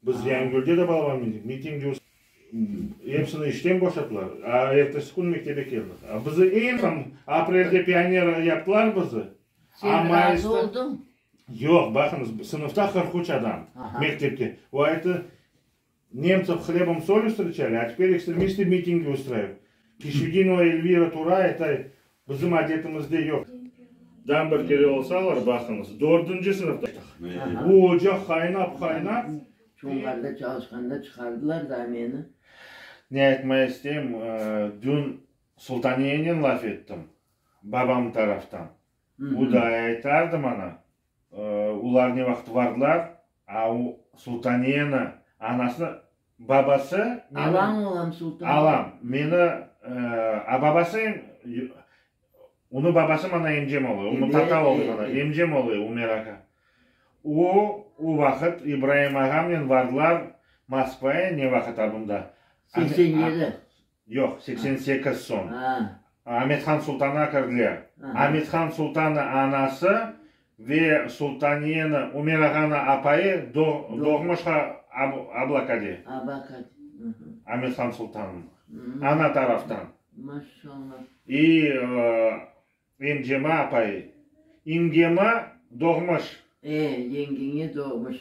Biz Yangigülde de balaban miting, miting hepsini işten boşattılar. A ertesi kün mektebe keldik. A bizi eñ aprelde pioner yaptılar bizi. Sen razı oldıñ? Yoq, baqıñız, sınıfta 43 adam mektepte. O ayttı, Nemtsev hlebom solью vstreçali, a teper ekstremisti mitingi ustraivat. Kişvidinova Elvira tura ayta, bizim adetimizde yoq. Dan bir kere olsalar, baqıñız, dördünci sınıfta. Bu ocaq qaynap, qaynap. Çonğarda çalışqanda çıqardılar da meni. Ne aytmaya isteyim, dün Sultaniyenen laf ettim, babam taraftan. O da aytardı maña, Olar ne vaqıt vardılar, a o Sultaniyeni anasını, babası meni. Alañ olam Sultaniye. Alam, meni, a babası, onıñ babası maña emcem ola, onıñ tata oldı maña, emcem ola Ümer ağa. O, o vaqıt İbraim ağamnen vardılar Moskvaya ne vaqıt a bunda. 87. Yoq, 88 soñ. Amethan Sultanğa kirdiler. Amethan Sultannı anası ve Sultaniyeni, Ümer ağanı apayı doğmuşqa abla kade. Amethan Sultannıñ. Ana taraftan. İ emcema apayı. İngema doğmuş. E, yengeñe doğmuş.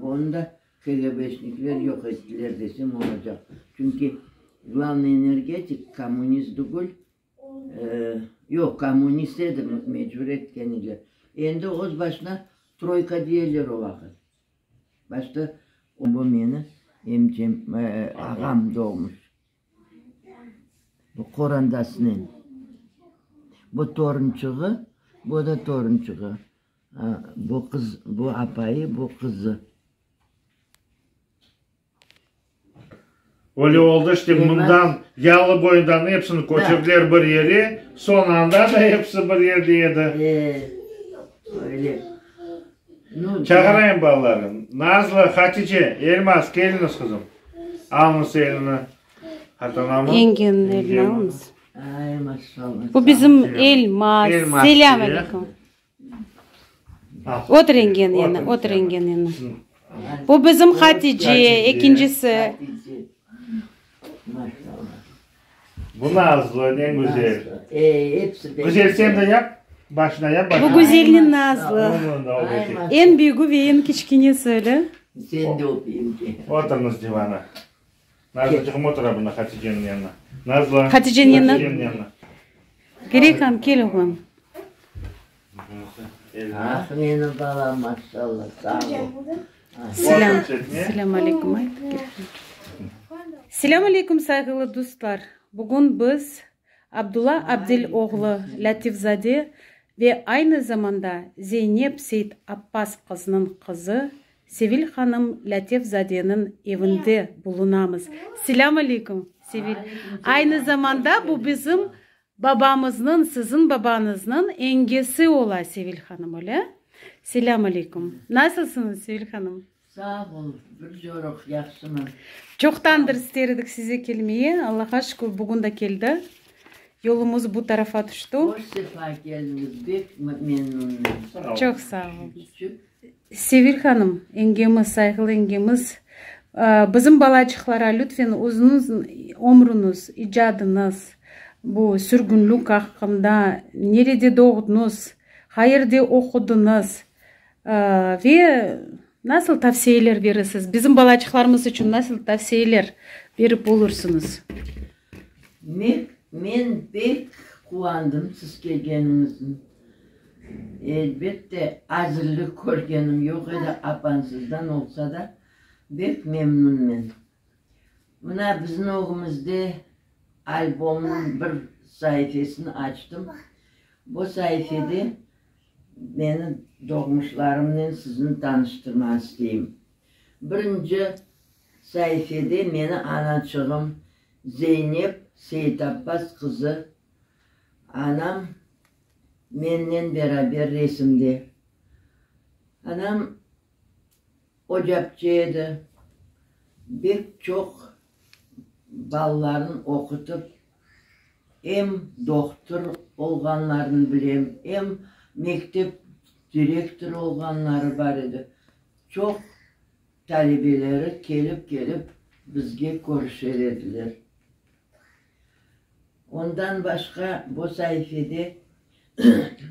Onı da KGBşnikler yoq ettiler desem olacaq. Çünki glavnıy energetik kommunist tügül, yoq, kommunist edi, mecbur etken ediler. Endi öz başına troyka deyerler o vaqıt. Başta bu meni emcem, ağam doğmuş. Bu qorandasınen. Bu torunçığı, bu da torunçığı. Bu qız, bu apayı, bu qızı. Öyle oldı işte, mından, yalı boyundan epsini köçürdiler bir yere, soñ anda da episi bir yerde edi. E, öyle. Çağırayım balalarnı. Nazlı, Hatice, Elmaz, keliñiz, qızım. Alıñız elini qartanamnıñ. Yengeniñ elini alıñız. Ay, maşallah. Bu bizim Elmaz. Selâm aleyküm. Otur yengeniñ yanına, otur yengeniñ yanına. Bu bizim Hatice, ekincisi. Bu Nazlı, ne güzel. Güzel, sen de yap, başına yap, başına. Bu güzelniñ Nazlı. Eñ büyügi ve eñ kiçkenesi, öyle? Sen de öpeyim de. Oturıñız divana. Nazlıcığım, otur bunda Haticeniñ yanına. Nazlı, Haticeniñ yanına. Haticeniñ yanına. Gerek kel oğlum. Ah, menim balam, maşallah, sağ ol. Selâm, selâm aleyküm ayt, Selâm aleyküm, sayğılı dostlar! Bugün biz Abdulla Abdel oğlu Lâtif-zade ve aynı zamanda Zeynep Seit Appaz qızınıñ qızı Sevil hanım Lâtif-zadeniñ evinde bulunamız. Selâm aleyküm, Sevil! Aynı zamanda bu bizim Babamıznıñ, siziñ babañıznıñ eñgesi ola Sevil hanım, öyle? Selâm aleyküm. Nasılsıñız, Sevil hanım? Sağ ol, bir coruq yahşımın. Çoqtandır ister edik size kelmeye, Allahqa şükür, bugün de keldi. Yolumız bu tarafa tüştü. Hoş sefa keldiñiz, bek memnunmen. Çoq sağ oluñız. Sevil hanım, eñgemiz, sayğılı eñgemiz, bizim balaçıqlara lütfen özüñiz ömrüñiz, icadıñız, bu sürgünlik aqqında, nerede doğdıñız, qayerde oqudıñız ve nasıl tavsiyeler beresiz, bizim balaçıqlarımız içün nasıl tavsiyeler berip olursıñız? Men pek quvandım siz kelgeniñizni. Elbette, azirlik körgenim yoq edi, apansızdan olsa da, bek memnunmen. Mına bizim ögümizde albomnıñ bir saifesini açtım. Bu saifede meni doğmuşlarımnen sizni tanıştırmağa isteyim. Birinci saifede meni anaçığım Zeynep Seyitabbas qızı, anam mennen beraber resimde. Anam ocapçı edi, bek çoq balalarını oqutıp, em dohtur olğanlarını bilem, em mektep direktorı olğanları bar edi. Çoq. talebeleri kelip-kelip bizge körüşer ediler. Ondan başqa bu saifede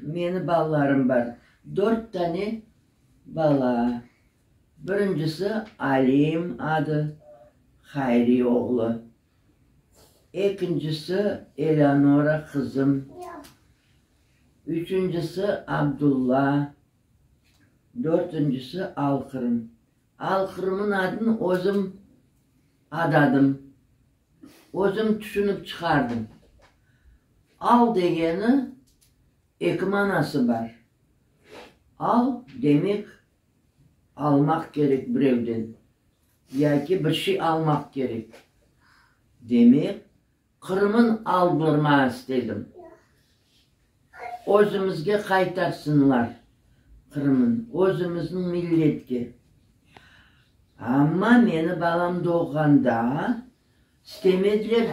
meni balalarım bar. Dört tane bala. Birincisi Alim adı, Hayri oğlu. Ekincisi Eleonora qızım. Üçüncisi Abdulla. Dörtüncisi Alqırım. Alqırımnıñ adını özüm adadım. Özüm tüşünip çıqardım. Al degeni eki manası bar. Al, demek, almaq kerek birevden, yaki bir şey almaq kerek. Demek, Qırımın aldırmağa istedim. Özümizge qaytarsınlar Qırımın, özümizniñ milletke. Amma meni balam doğğanda istemediler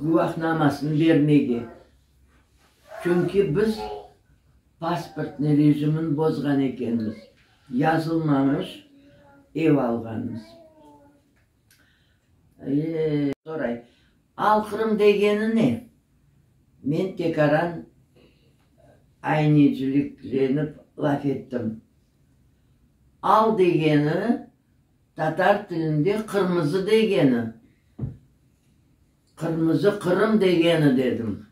guvahnamasını bermege. Çünki biz pasportnıy rejimini bozğan ekenmiz, yazılmamış ev alğanmız. Soray, Al Qırım degeni ne? Men tekaran ayneciliklenip laf ettim. Al degeni tatar tilinde qırmızı degeni, qırmızı Qırım degeni dedim.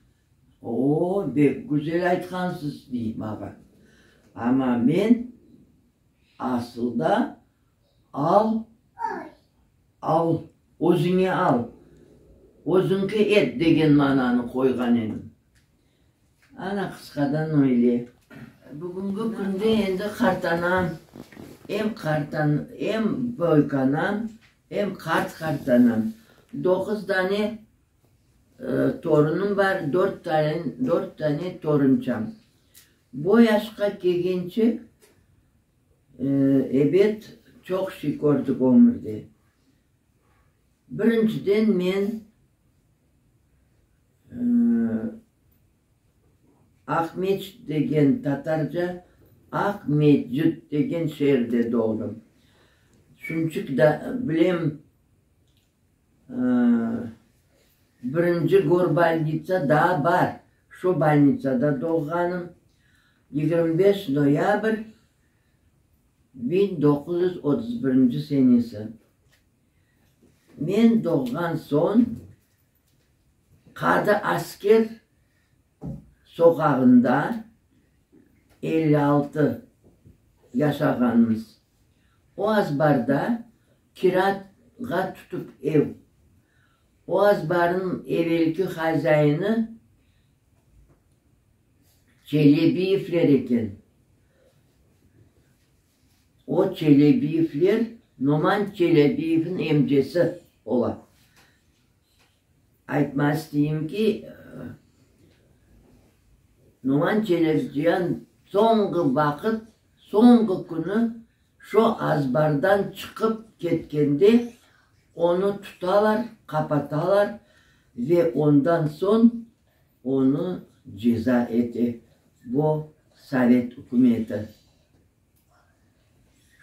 O, bek güzel aytqansız, dey mağa. Amma men asılda Al, al, özüñe al, özüñki et degen mananı qoyğan edim. Ana, qısqadan öyle. Bugünki künde endi qartanam, em qartan, em böyükanam, em qart qartanam. Doquz dane torunım bar, dört tane, dört tane torunçam. Bu yaşqa kelgence Ebet, çoq şey kördik ömürde. Birinciden men Aqmeçit degen, tatarca Aq-Mecit degen şeerde doğdım. Şunçıq da bilem, birinci gorbolnitsa daa bar, şu bolnitsada doğğanım. 25 noyabr 1931 senesi. Men doğğan soñ Qadı Asker soqağında 56 yaşağanmız. O azbarda kirağa tutıp ev. O azbarnıñ evelki hazaini Çelebiyevler eken. O Çelebiyevler Noman Çelebiyevniñ emcesi ola. Aytmaq isteyim ki, Noman Çelebicihan soñğı vaqıt, soñğı künü şo azbardan çıqıp ketkende onı tutalar, qapatalar ve ondan soñ Onı ceza ete bo sovet ükümeti.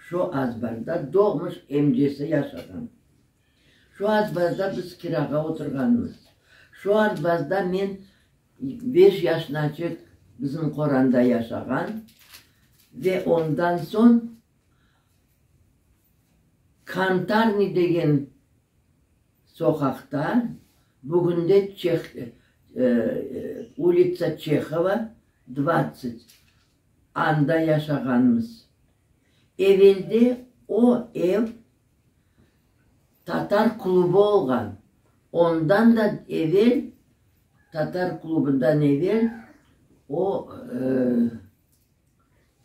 Şo azbarda doğmuş emcesi yaşağan. Şo azbarda biz kirağa oturğanmız. Şo azbarda men beş yaşınaçek bizim qoranda yaşağan ve ondan soñ Kantarnıy degen Soqaqta, bugünde Çeh, ulitsa Çehova, dvadtsât, anda yaşağanmız. Evelde o ev tatar klubı olğan, ondan da evel, tatar klubından evel o,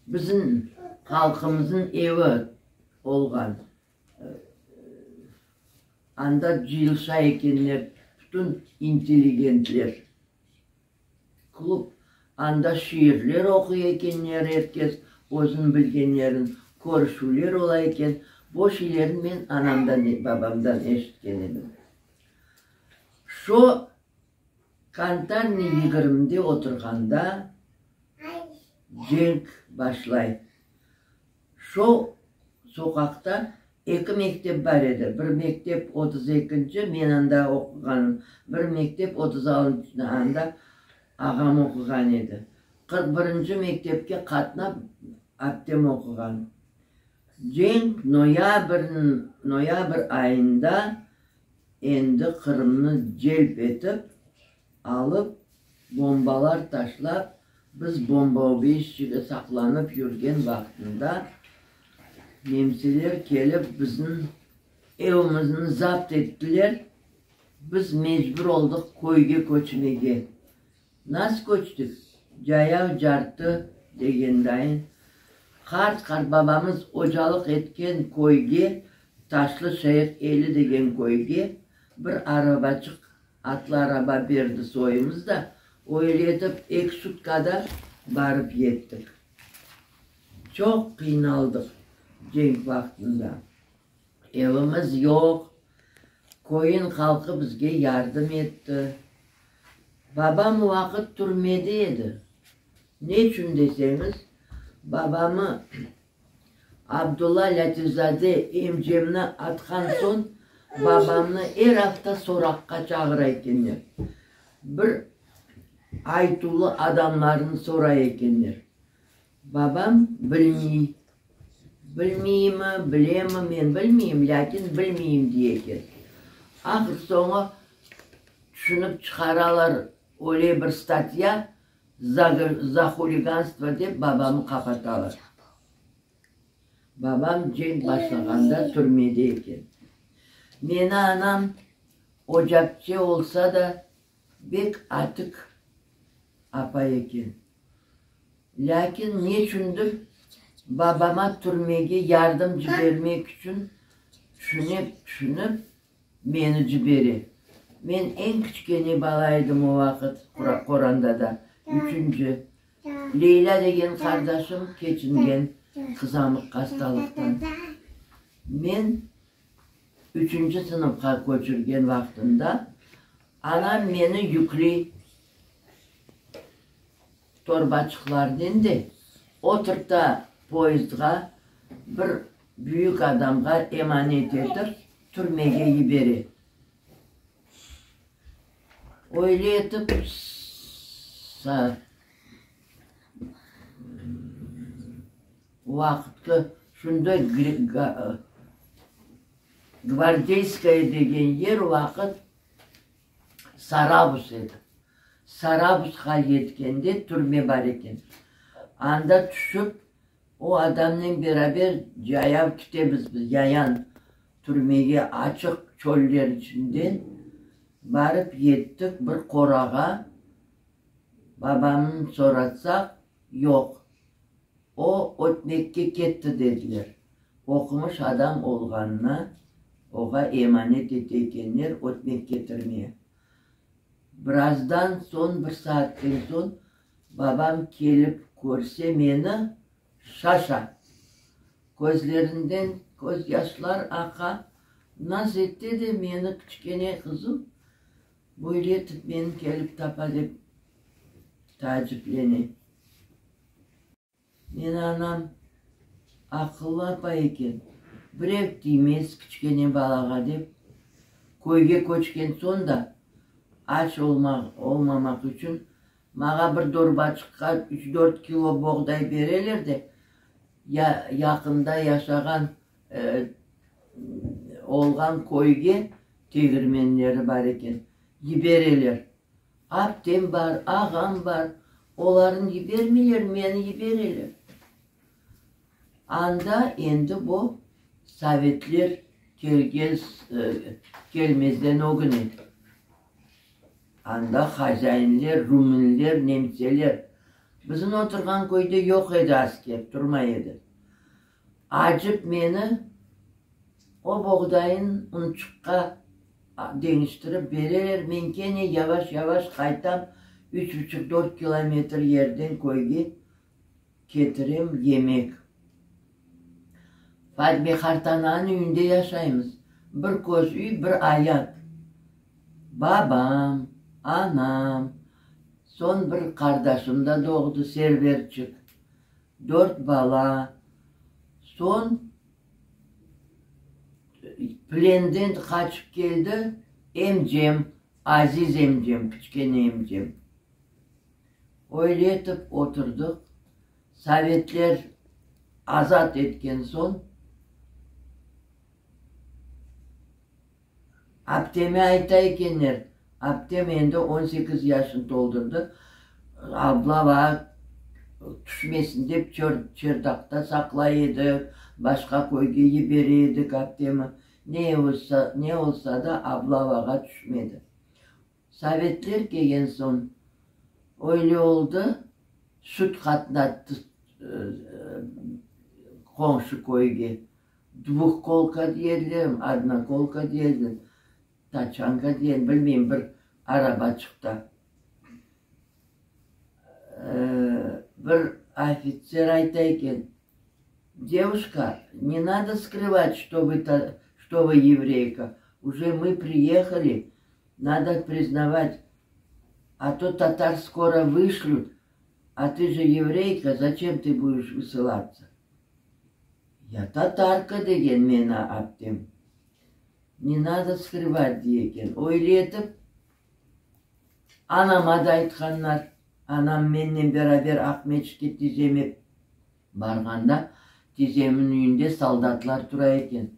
bizim halqımıznıñ evi olğan. Anda cıyılşa ekenler bütün intelligentler. Klub. Anda şiirler oquy ekenler er kes, özüniñ bilgenlerin, körüşüvler ola eken. Bu şeylerni men anamdan, babamdan eşitken edim. Şo Kantarnıy yigirmide oturğanda cenk başlay. Şo. Soqaqta eki mektep bar edi. Bir mektep 32-nci, men anda oquğanım, bir mektep 36-ncı, anda ağam oquğan edi. 41-nci mektepke qatnap aptem oquğan. Cenk noyabrniñ noyabr ayında endi Qırımnı celp etip alıp, bombalar taşlap, biz bombaubejişçege saqlanıp yürgen vaqtında nemseler kelip bizim evimizni zapt ettiler, biz mecbur oldıq köyge köçmege. Nasıl köçtik? Cayav cartı degendayın, qart-qartbabamız ocalıq etken köyge, Taşlı Şeyh Eli degen köyge bir arabaçıq, atlı araba berdi soyumız da, öyle etip eki sutkada barıp yettik. Çoq qıynaldıq cenk vaqtında. Evimiz yoq, köyün halqı bizge yardım etti. Babam o vaqıt türmede edi. Neçün deseñiz, babamı Abdulla Lâtifzade emcemni atqan soñ, babamnı er afta soraqqa çağıra ekenler. Bir aytuvlı adamlarnı soray ekenler. Babam bilmey. Bilmeymi, bilemi, men bilmeyim, lâkin bilmeyim dey eken. Ahır-soñu tüşünip çıqaralar öyle bir statya, za huliganstvo dep babamı qapatalar. Babam cenk başlağanda türmede eken. Meni anam ocapçe olsa da, bek atik apay eken. Lâkin neçündir babama türmege yardım cibermek içün tüşünip-tüşünip meni cibere. Men eñ kiçkene bala edim o vaqıt qorandada, üçünci. Leylâ degen qardaşım keçingen qızamıq hastalıqtan. Men üçünci sınıfqa köçürgen vaqtımda anam meni yükley. Torbaçıqlarnen de oturta poyezdğa, bir büyük adamğa emanet etip, türmege yibere. Öyle etip, vaqıtqı şunday Gvardeyskaya degen yer vaqıt Sarabuz edi. Sarabuzğa yetkende türme bar eken. Anda tüşip, o adamnen beraber cayav ketemiz biz, yayan, türmege, açıq çöller içinden barıp yettik bir qorağa. Babamnı soratsaq, yoq, o ötmekke ketti dediler. Oqumış adam olğanına oğa emanet ete ekenler ötmek ketirmeye. Birazdan soñ, bir saatten soñ, babam kelip körse meni, şaşa. Közlerinden közyaşlar aqa, naz ete de meni kiçkene qızım böyle etip meni kelip tapa dep taaciplene. Meni anam aqıllı apay eken, birev tiymez kiçkene balağa dep, köyge köçken soñ da aç olmamaq içün mağa bir dorbaçıqqa üç-dört kilo boğday bereler de, yaqında yaşağan olğan köyge tegirmenleri bar eken, yibereler. Aptem bar, ağam bar, olarnı yibermeyler, meni yibereler. Anda endi bu sovetler kelgen, kelmezden ögüne. Anda hazainler, rumınler, nemseler. Bizim oturğan köyde yoq edi asker, turmay edi. Acıp meni o boğdayın unçıqqa deñiştirip bereler, men kene yavaş-yavaş qaytam, üç buçuq-dört kilometr yerden köyge ketirem yemek. Fatme qartananıñ üyünde yaşaymız. Bir köz üy, bir ayat. Babam, anam, soñ bir qardaşım da doğdı, Serverçik. Dört bala. Soñ. Plenden qaçıp keldi emcem, Aziz emcem, kiçkene emcem. Öyle etip oturdıq. Sovetler azat etken soñ, apteme ayta ekenler, aptem endi 18 yaşını toldurdı, ablava tüşmesin dep çerdaqta saqlay edik, başqa köyge yibere edik aptemi. Ne olsa, ne olsa da ablavağa tüşmedi. Sovetler kelgen soñ öyle oldı, süt qatnattı qomşu köyge. Dvuhkolka deyerler, odnokolka deyerler, taçanka deyerler, bilmeyim, bir arabaçıqta. Bir ofitser ayta eken, Devuşka, ne nado skrıvat, çto vı, çto vı yevreyka, uje mı priyehali, nado priznavat, a to tatar skoro vışlüt, a tı je yevreyka, zaçem tı budeş vısılatsa? Ya tatarka, degen meni aptem. Ne nado skrıvat, dey eken. Öyle etip, anama da aytqanlar. Anam mennen beraber Aqmeçitke tizeme barğanda, tizemniñ üyünde soldatlar tura eken.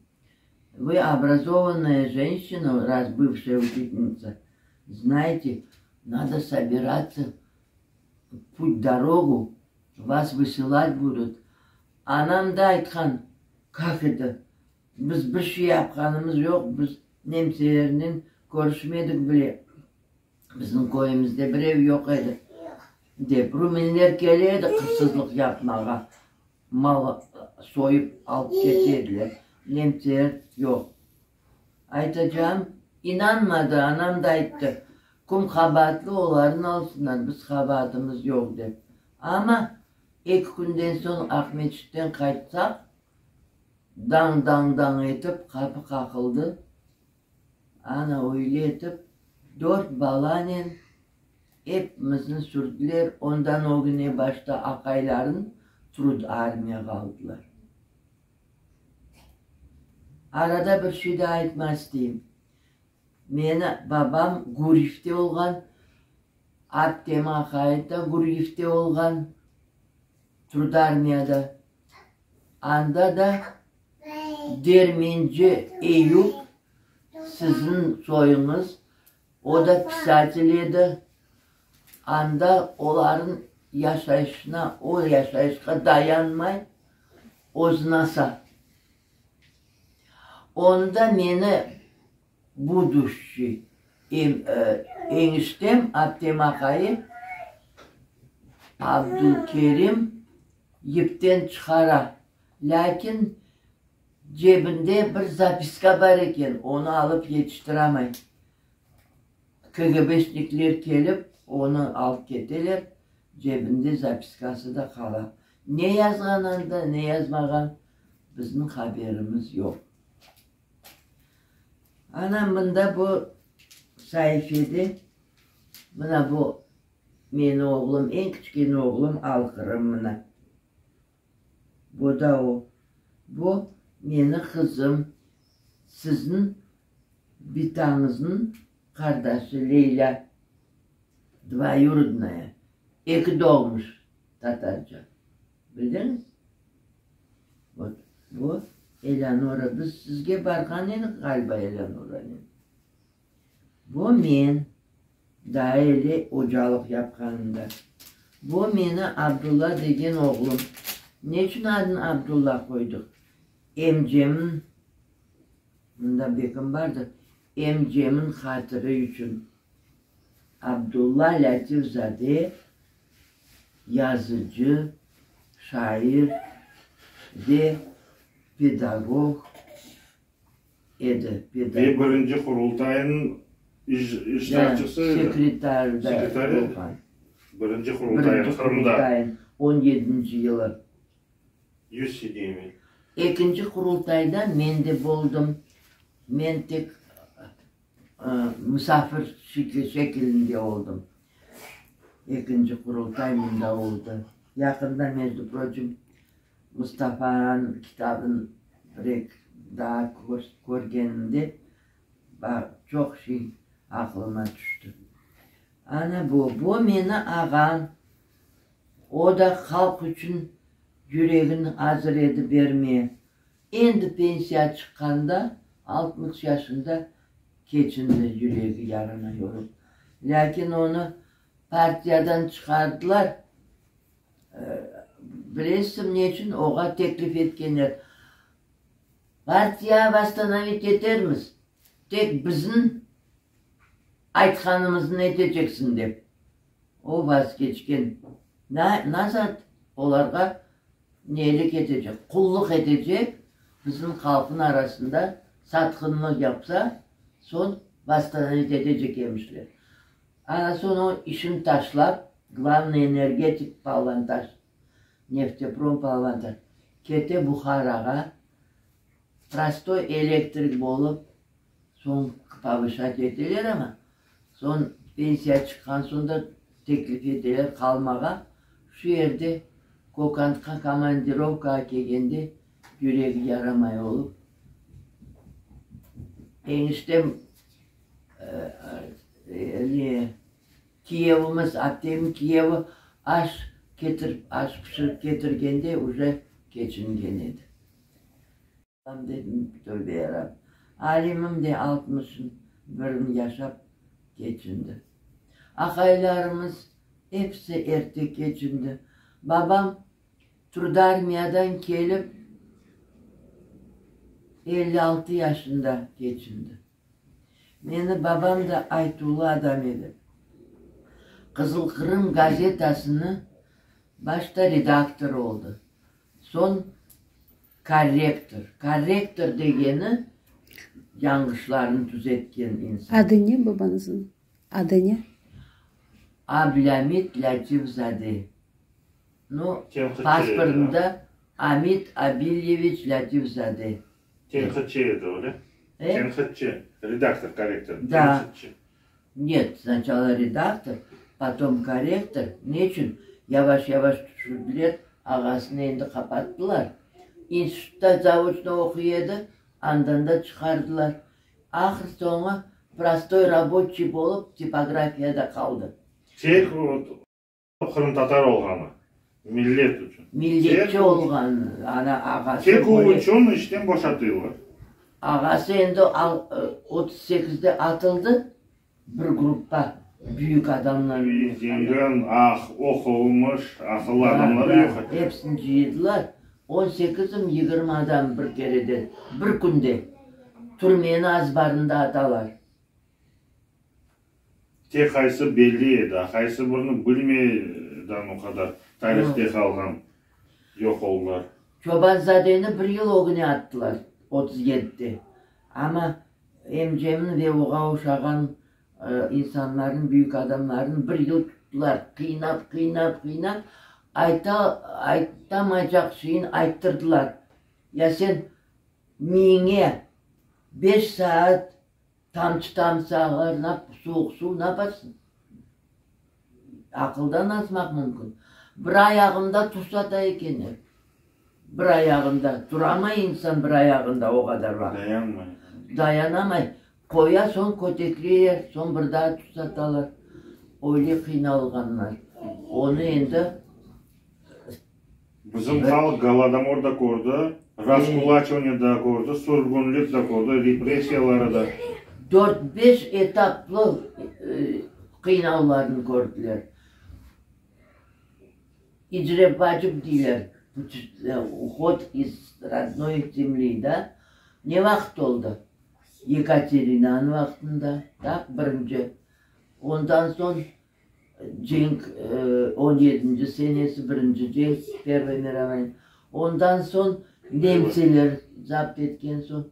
Vı obrazovannaya jenşçina, raz bıvşaya uçitelnitsa, znayte, nado sobiratsa, put dorogu, vas vısılat budut. Anam da aytqan, Kak eto, biz bir şey yapqanımız yoq, biz nemselernen körüşmedik bile. Bizim köyümizde birev yoq edi, dep, ruminler kele edi qırsızlıq yapmağa, mal soyıp alıp kete ediler, nemseler yoq. Aytacağım, inanmadı, anam da ayttı, kim qabaatlı, olarnı alsınlar, biz qabaatımız yoq, dep. Amma eki künden soñ Aqmeçitten qaytsaq, dañ-dañ-dañ etip qapı qaqıldı. Ana öyle etip, dört balanen epimizni sürdüler, ondan ögüne başta aqayların trud armiyağa aldılar. Arada bir şey daa aytma isteyim. Meni babam Guryevde olğan, aptem aqayı da Guryevde olğan, trudarmiyada. Anda da Dermenci Eyup, siziñ soyuñız, o da pisatel edi. Anda olarnıñ yaşayışına, o yaşayışqa dayanmay, özüni asa. Onda meni buduşçiy eñiştem, aptem aqayı Abdulkerim yipten çıqara. Lâkin cebinde bir zapiska bar eken, onı alıp yetiştiramay. KGBşnikler kelip, onı alıp keteler, cebinde zapiskası da qala. Ne yazğan anda, ne yazmağan, bizim haberimiz yoq. Ana mında bu saifede, mına bu meni oğlum, eñ kiçkene oğlum Alqırım mına. Bu da o. Bu meni qızım, siziñ bitañıznıñ qardaşı Leylâ, dvoyurodnaya, eki doğmuş tatarca. Bildiñiz? Vot, bu Eleonora. Biz sizge barğan edik ğaliba Eleonoranen. Bu men, daa ele ocalıq yapqanımda. Bu meni Abdulla degen oğlum. Neçün adını Abdulla qoydıq? Emcemniñ, mında bekim bardır, emcemniñ hatiri içün. Abdulla Lâtif-zade yazıcı, şair ve pedagog edi. Ve birinci Qurultaynıñ iştirakçısı edi. Sekretarı da olğan. Birinci Qurultaynıñ Qırımda. On yedinci yılı. Yüz sene evel. Ekinci Qurultayda men de boldım. Men tek musafir şekilinde oldım. Ekinci Qurultay mında oldı. Yaqında, mejdu proçim, Mustafanıñ kitabın bir-eki. daa körgenimde çoq şey aqlıma tüşti. Ana bu, bu meni ağam, o da halq içün yüregini azır edi bermeye. Endi pensiya çıqqanda, 60 yaşında keçindi yüregi yaramay olıp. Lâkin onı partiyadan çıqardılar. Bilesizmi neçün? Oğa teklif etkenler, Partiya vosstanovit etermiz, tek bizim aytqanımıznı eteceksiñ dep. O vazgeçken. Nazad olarğa nelik etecek, qullıq etecek, bizim halqnıñ arasında satqınlıq yapsa, soñ vosstanovit etecek emişler. Ana soñ o işini taşlap, glavnıy energetik Palvantaş, Nefteprom Palvantaş, kete Buharağa, prostoy elektrik bolıp, soñ povışat eteler amma, soñ pensiya çıqqan soñ da teklif eteler qalmağa, şu yerde Kokandqa komandirovkağa kelgende yüregi yaramay olıp, eniştem Ne, kiyevimiz, aptemniñ kiyevi aş ketirip, aş pişirip ketirgende uje keçingen edi. Dedim, tövbe yarabbi. Alimim de altmışın birini yaşap keçindi. Aqaylarımız episi erte keçindi. Babam Trudarmiyadan kelip 56 yaşında keçindi. Meni babam da aytuvlı adam edi. Qızıl Qırım gazetasını başta redaktor oldı, soñ korrektor. Korrektor degeni, yañlışlarnı tüzetken insan. Adı ne babañıznıñ? Adı ne? Ablâmit Lâtif-zade. Nu, pasportında Amit Abilyeviç Lâtif-zade. Tenqitçi edi o, de? E? Tenqitçi, redaktor, korrektor, Da. tenqitçi. Net, snaçala redaktor, potom korrektor. Ne içün? Yavaş-yavaş tüşürdiler, ağasını endi qapattılar. İnstitutta zaoçno oquy edi, andan da çıqardılar. Ahır soñu prostoy raboçiy bolıp tipografiyada qaldı. Tek qırımtatar olğanı, millet içün. Milletçi olğanı, ana, ağası. Tek o içün işten boşatıylar. Ağası endi 38-de atıldı, bir gruppa büyük adamlar. Zengin, ah, oqulmış, aqıllı adamları yoq ettiler. Hepsini cıydılar, on sekizmi, 20 adam bir kereden, bir künde türmeni azbarında atalar. Tek qaysı belli edi, a qaysı birini bilmeydan o qadar tarihte qalğan, yoq oldılar. Çobanzadeni bir yıl ögüne attılar, 37-de. Amma emcemni ve oğa oşağan insanlarnı, büyük adamlarnı bir yıl tuttılar, qıynap, qıynap, qıynap, ayta, aytamaycaq şeyin ayttırdılar. Ya sen miyiñe beş saat Tamçı tamsalar, suvuq suv naparsıñ? Aqıldan azmaq mümkün. Bir ayağında tursa da ekenler. Bir ayağında. Turamay insan bir ayağında o qadar vaqıt. Dayanmay. Dayanamay. Qoya, soñ kötekleyler, soñ bir daa tusatalar. Öyle qıynalğanlar. Onı endi. Bizim halq Golodomor da kördi, raskulaçivaniye da kördi, sürgünlik da kördi, repressiyaları da. Dört-beş etaplı qıynavlarnı kördiler. İcret vacip deyler, uhod iz rodnoy zemli, da? Ne vaqıt oldı? Yekaterinanıñ vaqtında, tak, birinci. Ondan soñ Cenk, on yedinci senesi, birinci cenk, Pervıy mirovaya, ondan soñ nemseler zapt etken soñ,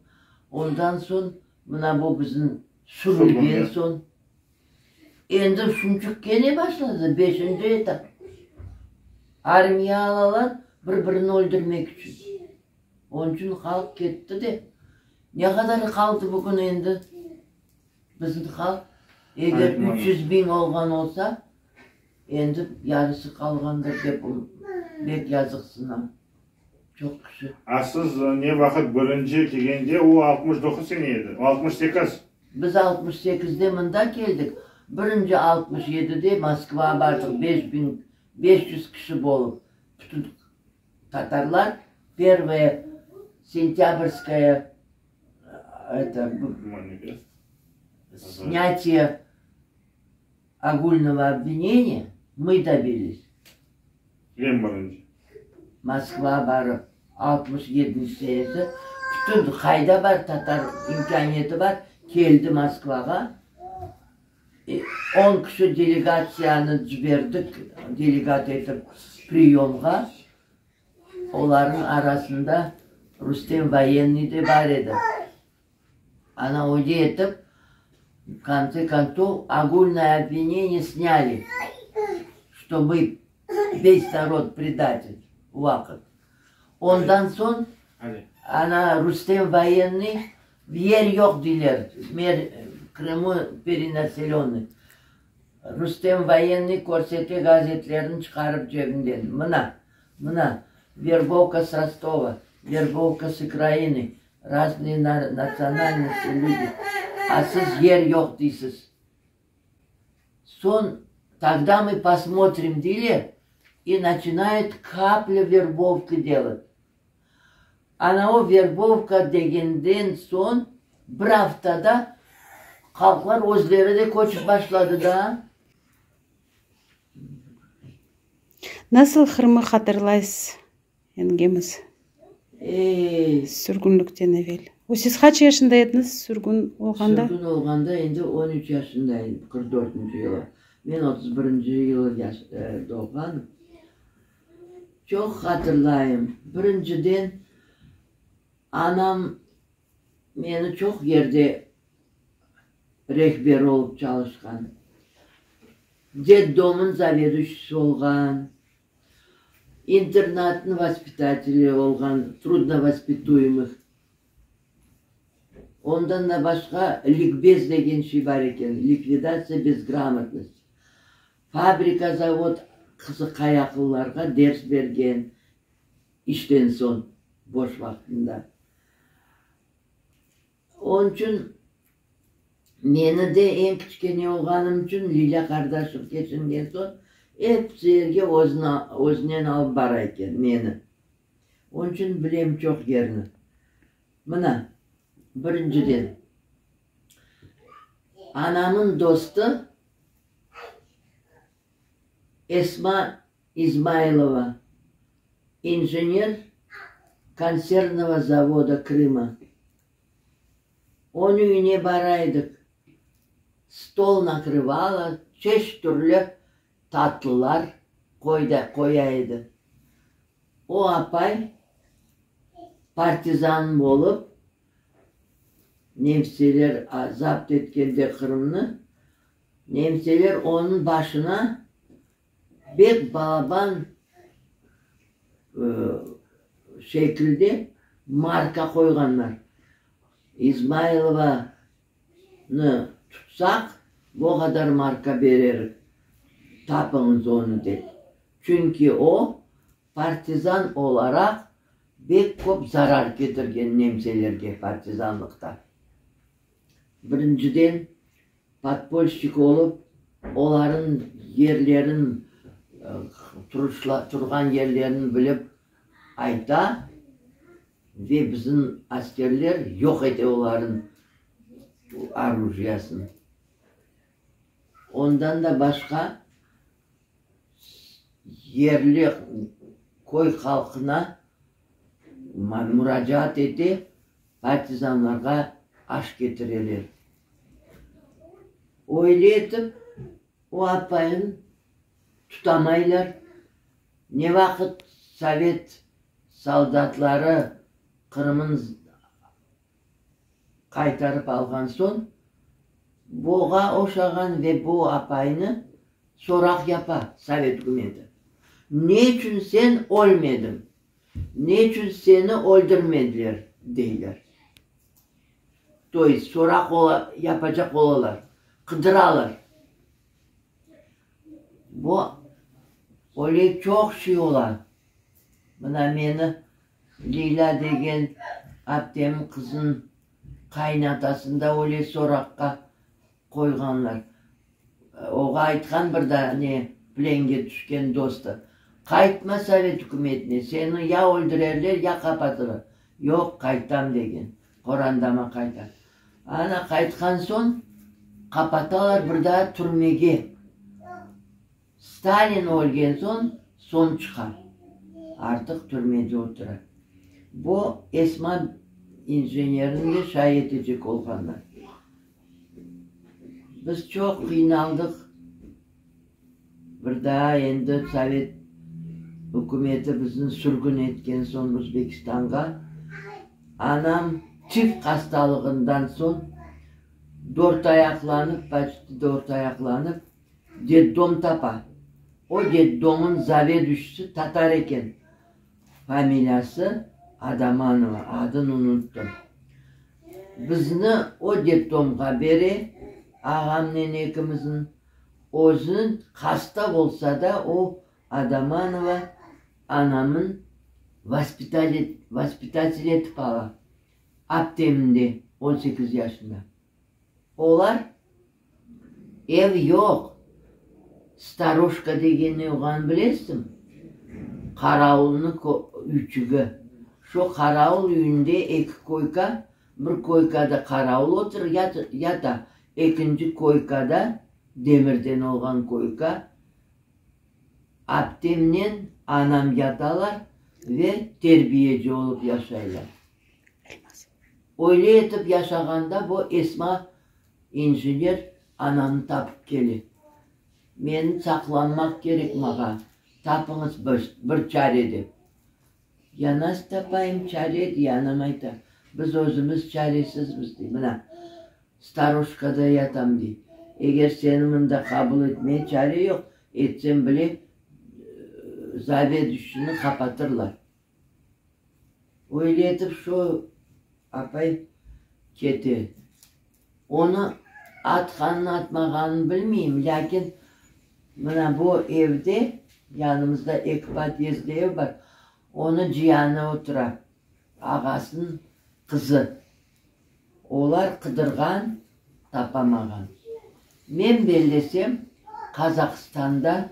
ondan soñ mına bu bizim sürülgen soñ, endi şunçıq kene başladı, beşinci etap. Armiya alalar bir-birini öldürmek içün. Onıñ içün halq ketti de, ne qadar qaldı bugün endi? Bizim halq, eger 300 biñ olğan olsa, endi yarısı qalğandır dep bek yazıqsınam. Çoq kişi. A siz ne vaqıt birinci kelgende, o 69 sene edi, 68. Biz 68-de mında keldik, birinci 67-de Moskvağa bardıq, 5500 kişi bolıp, bütün tatarlar, pervoye sentâbrskaya, eto, snâtiye ogulnogo obvineniya mı dobilis. Eñ birinci. Moskvağa barıp, 67-nci senesi, bütün qayda bar tatar imkâniyeti bar, keldi Moskvağa. On kişi delegatsiyanı ciberdik, delegat etip priyomğa. Olarnıñ arasında Rustem Voyennıy de bar edi. Ana öyle etip, v kontse kontsov, ogulnoye obvineniye snyali, çto mı ves narod predatel o vaqıt. Ondan soñ ana Rustem Voyennıy yer yoq deyler, Krımu perenaselönnıy. Rustem Voyennıy körsete gazetlerini çıqarıp cebinden, mına, mına, verbovka s Rostova, verbovka s Ukrainı, Raznıy natsionalnosti lüdi, a siz yer yoq deysiz. Soñ, togda mı posmotrim deyler, i naçinayut kaplya verbovkı delat. Ana o verbovka degenden soñ bir aftada halqlar özleri de köçip başladı da. Nasıl Qırımı hatırlaysız, yengemiz? Ey! Sürgünlikten evel. O siz qaç yaşında ediñiz sürgün olğanda? Sürgün olğanda endi on üç yaşında edim, qırq dörtünci yılı. Men otuz birinci yılı doğğanım. Çoq hatırlayım. Birinciden, anam meni çoq yerde rehber olıp çalışqan. Detdomnıñ zaveduşçısı olğan, internatnıñ vospitateli olğan, trudnovospituemıh. Ondan da başqa likbez degen şey bar eken, likvidatsiya bezgramotnosti. Fabrika, zavod qızıqayaqlılarğa ders bergen, işten soñ, boş vaqtında. Onıñ içün meni de eñ kiçkene olğanım içün Lilâ qardaşım keçingen soñ episi yerge özüni, özünen alıp bara eken meni. Onıñ içün bilem çoq yerni. Mına, birinciden, anamıñ dostu Esma İzmaylova, injener konservnogo zavoda Krıma. Onıñ üyüne bara edik. Stol nakrıvala, çeşit türlü tatlılar qoya edi. O apay partizan bolıp, nemseler zapt etkende Qırımnı, nemseler onıñ başına bek balaban şekilde marka qoyğanlar. İzmaylovanı tutsaq, o qadar marka bererik, tapıñız onı dep. Çünki o, partizan olaraq bek köp zarar ketirgen nemselerge partizanlıqta. Birinciden, podpolşçik olıp, olarnıñ yerlerin, turğan yerlerini bilip ayta ve bizim askerler yoq ete olarnıñ orujiyasını. Ondan da başqa, yerli köy halqına muracaat ete, partizanlarğa aş ketireler. Öyle etip, o apayını tutamaylar. Ne vaqıt sovet soldatları Qırımın qaytarıp alğan soñ, buğa oşağan ve bu apaynı soraq yapa sovet ükümeti, Ne içün sen ölmediñ? Ne içün seni öldürmediler? deyler. To est, soraq yapacaq olalar, qıdıralar. Bu öyle çoq şey ola. Mına meni. Leylâ degen aptemniñ qızınıñ qaynatasını da öyle soraqqa qoyğanlar. Oğa aytqan bir daa ne plenge tüşken dostı, Qaytma sovet ükümetine, seni ya öldürerler, ya qapatırlar. Yoq, qaytam, degen. Qorandama qayta. Ana, qaytqan soñ qapatalar bir daa türmege. Stalin ölgen soñ, soñ çıqa. Artıq türmede otura. Bu Esma injenerini de şay etecek olğanlar. Biz çoq qıynaldıq. Bir daa endi sovet ükümeti bizni sürgün etken soñ Özbekistanğa, anam tif hastalığından soñ dörtayaqlanıp, poçti dörtayaqlanıp, Detdom tapa. O detdomın zavedüşçisi tatar eken. Familiyası Adamanova, adını unuttım. Bizni o detdomğa bere, ağamnen ekimizni. Özü hasta olsa da, o Adamanova anamın vaspitatel etip ala. Aptemni de, 18 yaşında. Olar, ev yoq, staruşka degen ne olğanını bilesiñmi? Qaravulnıñ üyçügi. Şu qaravul üyünde eki koyka, bir koykada qaravul otur, yata, ekinci koykada, demirden olğan koyka, aptemnen anam yatalar ve terbiyeci olıp yaşaylar. Öyle etip yaşağanda bu Esma injener anamnı tapıp kele. Meni saqlanmaq kerek mağa, tapıñız bir, bir çare dep. Ya nasıl tapayım çare, dey, anam ayta, biz özümiz çaresizmiz, dey, mına, staruşkada yatam, dey. Eger seni mında qabul etmeye çare yoq, etsem bile, zavedüşçini qapatırlar. Öyle etip şu apay kete. Onı atqanını-atmağanını bilmeyim, lâkin mına bu evde, yanımızda eki podyezdli ev bar, onıñ cianı otura, ağasınıñ qızı. Olar qıdırğan, tapamağan. Men bellesem, Qazahstanda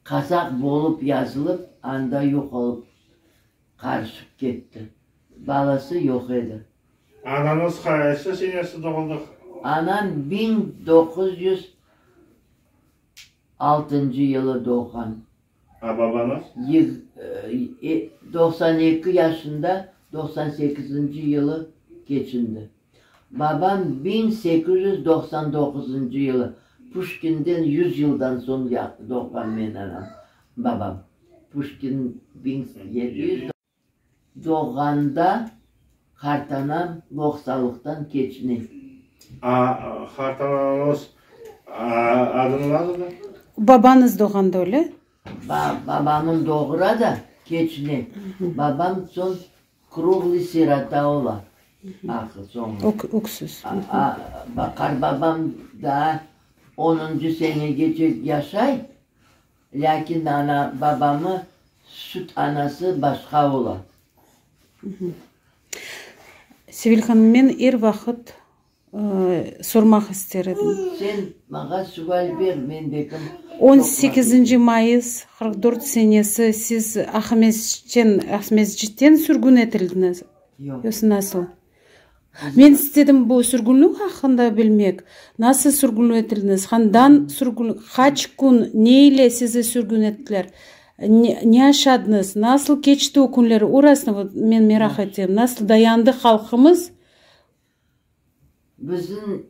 qazaq bolıp yazılıp, anda yoq olıp qarışıp ketti. Balası yoq edi. Anañız qaysı senesi doğuldı? Anam 1906 yılı doğğan. A babañız? 92 yaşında, 98-nci yılı keçindi. Babam 1899-ncı yılı, Puşkinden yüz yıldan soñ doğğan men anam, babam. Puşkin 1700. Doğğanda qartanam loqsalıqtan keçine. A, qartanañız adını nasıldı? Babañız doğğanda öyle? Ba, babamın doğura da keçine. Babam soñ kruğlıy sirota ola ahır soñu. Öksüz. A, a, qartbabam daa onuncı senegece yaşay, Lâkin ana, babamı süt anası başqa ola. Sevil hanım, men er vaqıt sormaq ister edim. Sen maña sual ber, men bekim On sekizinci mayıs 44 senesi siz Aqmescitten, Aqmescitten sürgün etildiñiz? Yoq. Yoqsa nasıl? Men istedim bu sürgünlik aqqında bilmek. Nasıl sürgün etildiñiz? Qandan sürgün, qaç kün, ne ile sizi sürgün ettiler? Ne, ne aşadıñız? Nasıl keçti o künler? Orasını vot men meraq etem. Nasıl dayandı halqımız? Bizim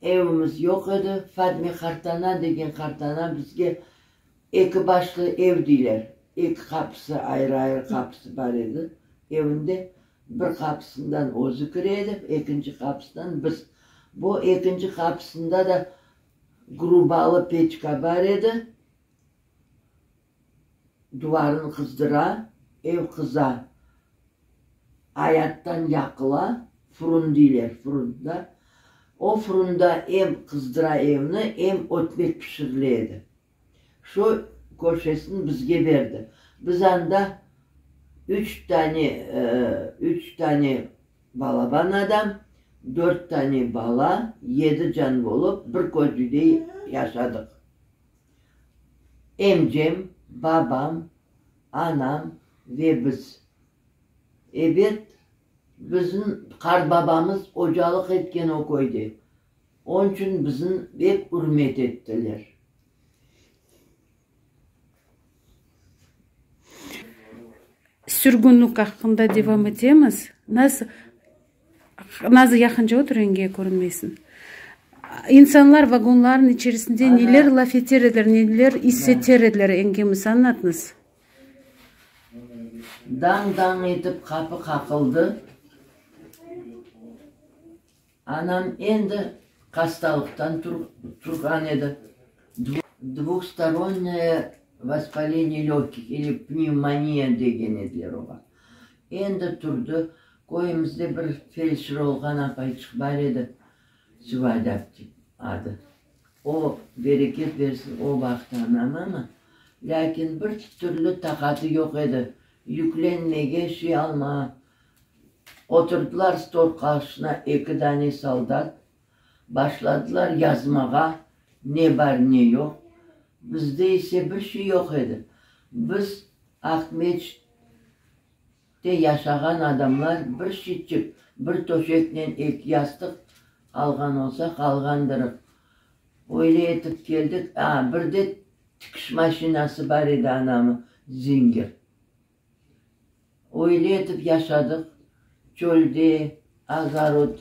evimiz yoq edi. Fatme qartana degen qartana bizge eki başlı ev deyler. Eki qapısı, ayrı-ayrı qapısı bar edi evinde. Bir qapısından özü kire edi, ekinci qapısından biz. Bu ekinci qapısında da grubalı peçka bar edi, duvarını qızdıra, ev qıza, ayattan yaqıla, furun deyler, furun da. O furunda em qızdıra evni, em ötmek pişirile edi. Şu köşesini bizge berdi. Biz anda. Üç tane, üç tane balaban adam, dört tane bala, yedi can bolıp bir köy-üyde yaşadıq. Emcem, babam, anam ve biz. Ebet, bizim qartbabamız ocalıq etken o köyde. Onıñ içün bizni bek ürmet ettiler. Sürgünlik aqqında devam etemiz. Nasıl, Nazı, yaqınca otur, enge körünmeysiñ. İnsanlar vagonlarnıñ içerisinde neler laf eter ediler, neler is eter ediler, engemiz, añlatıñız. Dañ-dañ etip qapı qaqıldı. Anam endi hastalıqtan turğan edi. Dvuhstoronnoye vospaleniye lögkih ili pnevmoniya degen ediler oña. Endi turdı. Köyümizde bir feldşer olğan apayçıq bar edi, Süvade apte adı. O, bereket bersin, o baqtı anama, amma lâkin bir türlü taqatı yoq edi, yüklenmege, şey almağa. Oturdılar stol qarşısına eki dane soldat, başladılar yazmağa, ne bar, ne yoq. Bizde ise bir şey yoq edi. Biz Aqmeçitte yaşağan adamlar bir şitçik, bir töşeknen eki yastıq alğan olsaq, alğandırıq. Öyle etip keldik. A, bir de tikiş maşinası bar edi anamın, Zinger. Öyle etip yaşadıq, çölde ağarot,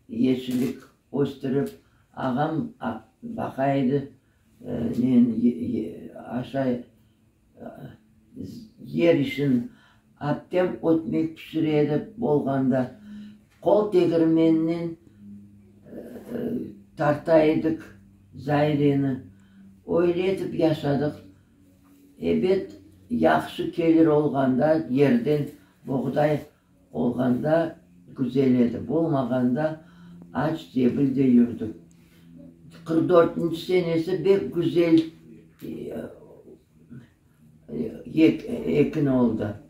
yeşillik östürip, ağam baqa edi, aşay, yer işin, aptem ötmek pişire edi bolğanda, qol tegirmeninen tarta edik zayreni, öyle etip yaşadıq. Ebet, yahşı kelir olğanda, yerden boğday olğanda güzel edi, bolmağanda aç zebil de yürdik. 44-nci senesi bek güzel ekin oldı.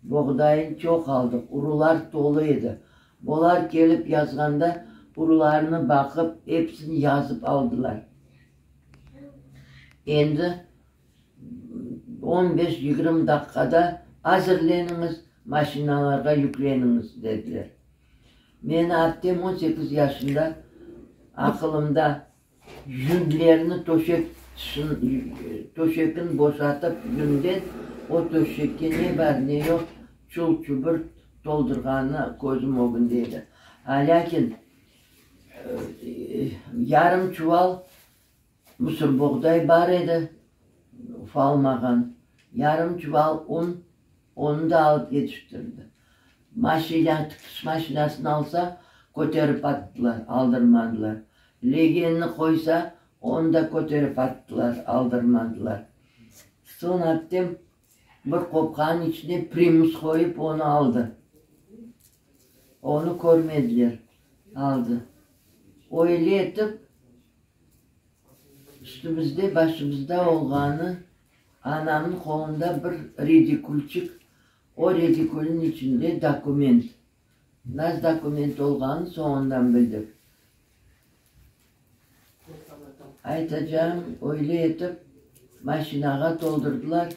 Boğdayın çoq aldıq, urular tolu edi. Olar kelip yazğanda urularnı baqıp, episini yazıp aldılar. Endi on beş-yigirmi daqqada azırleniñiz, maşinalarğa yükleniñiz, dediler. Meni aptem on sekiz yaşında, aqılımda, yünlerni töşek töşekni boşatıp yünden o töşekke ne bar, ne yoq çul-çubur toldurğanı közüm ögünde edi. Lâkin Yarım çuval mısırboğday bar edi, ufalmağan. Yarım çuval un, onı da alıp yetiştirdi. Maşina, tikiş maşinasını alsa, köterip attılar, aldırmadılar. Legenni qoysa, onı da köterip attılar, aldırmadılar. Soñ aptem bir qopqanıñ içine primus qoyıp, onı aldı. Onı körmediler, aldı. Öyle etip, üstümizde, başımızda olğanı, anamnıñ qolunda bir redikulçik, o redikulniñ içinde dokument. Nasıl dokument olğanını soñundan bildik. Aytacağım, öyle etip, maşinağa toldurdılar.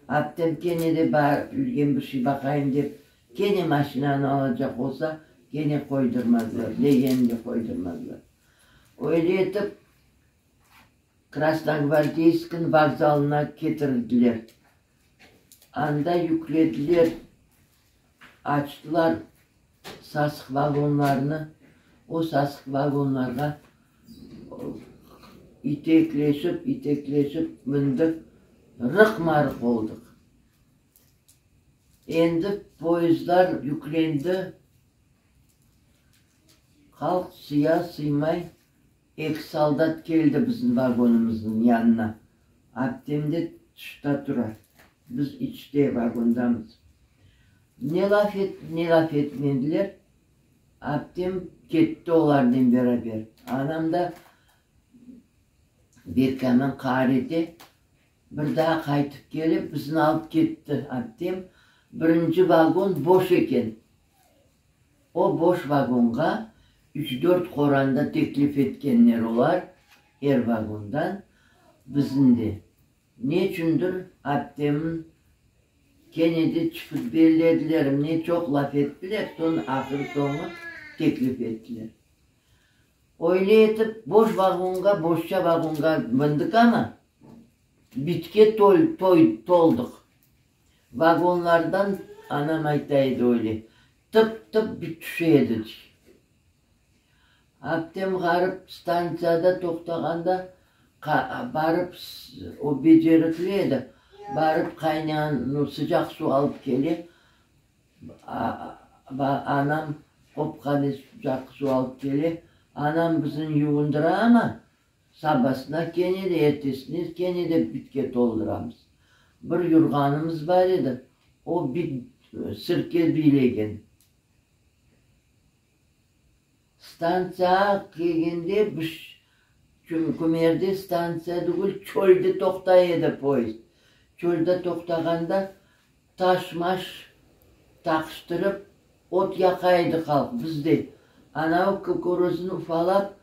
Aptem kene de barıp yürgen bir şey baqayım dep, kene maşinanı alacaq olsa, kene qoydurmadılar, legenini de qoydurmadılar. Öyle etip, Krasnogvardeyskniñ vokzalına ketirdiler. Anda yüklediler, açtılar sasıq vagonlarnı, o sasıq vagonlarğa itekleşip, itekleşip mindik, rıqma-rıq oldıq. Endi poyezdlar yüklendi, halq sıya-sıymay Eki soldat keldi bizim vagonımıznıñ yanına. Aptem de tışta tura. Biz içte, vagondamız. Ne laf et, ne laf etmediler, aptem ketti olarnen beraber. Anam da Berkamen qaar ete, bir daa qaytıp kelip, bizni alıp ketti aptem. Birinci vagon boş eken. O boş vagonğa üç-dört qoranda teklif etkenler olar, er vagondan, bizni de. Neçündir aptemniñ kene de çıqıp bellediler, ne çoq laf ettiler, soñ ahır-soñu teklif ettiler. Öyle etip boş vagonğa, boşça vagonğa mindik amma, bitke tol, toy, toldıq. Vagonlardan, anam ayta edi öyle, tıp-tıp bit tüşe edi, dey. Aptem ğarip stantsiyada toqtağanda, barıp, o becerikli edi, barıp qaynayan sıcaq suv alıp kele, anam qopqanen sıcaq suv alıp kele, anam bizni yuvundıra amma, sabasına kene de, ertesine kene de bitke tolduramız. Bir yurğanımız bar edi, o bit sirke biylegen. Stantsiyağa kelgende biz, Kümerde stantsiya tügül, çölde toqtay edi poyezd. Çölde toqtağanda taş-maş taqıştırıp ot yaqa edi halq, biz de. Anavı kukuruznı ufalap,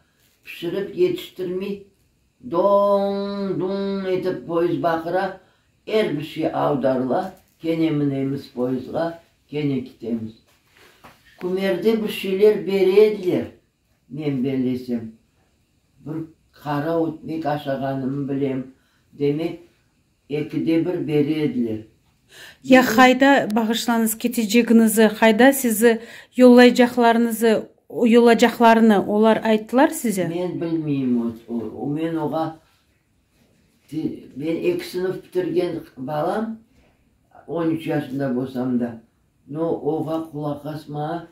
pişirip yetiştirmey, doñ-duñ etip poyezd baqıra, er bir şey avdarıla, kene minemiz poyezdğa, Kene kitemiz. Kümerde bir şeyler bere ediler, men bellesem. Bir qara ötmek aşağanımı bilem. Demek, ekide bir bere ediler. Ya qayda, bağışlañız, ketecegiñizi, qayda sizi yollaycaqlarınızı, yollacaqlarını olar ayttılar size? Men bilmeyim, o, men oğa Men eki sınıf bitirgen balam, on üç yaşında bolsam da, no, oğa qulaq asmağa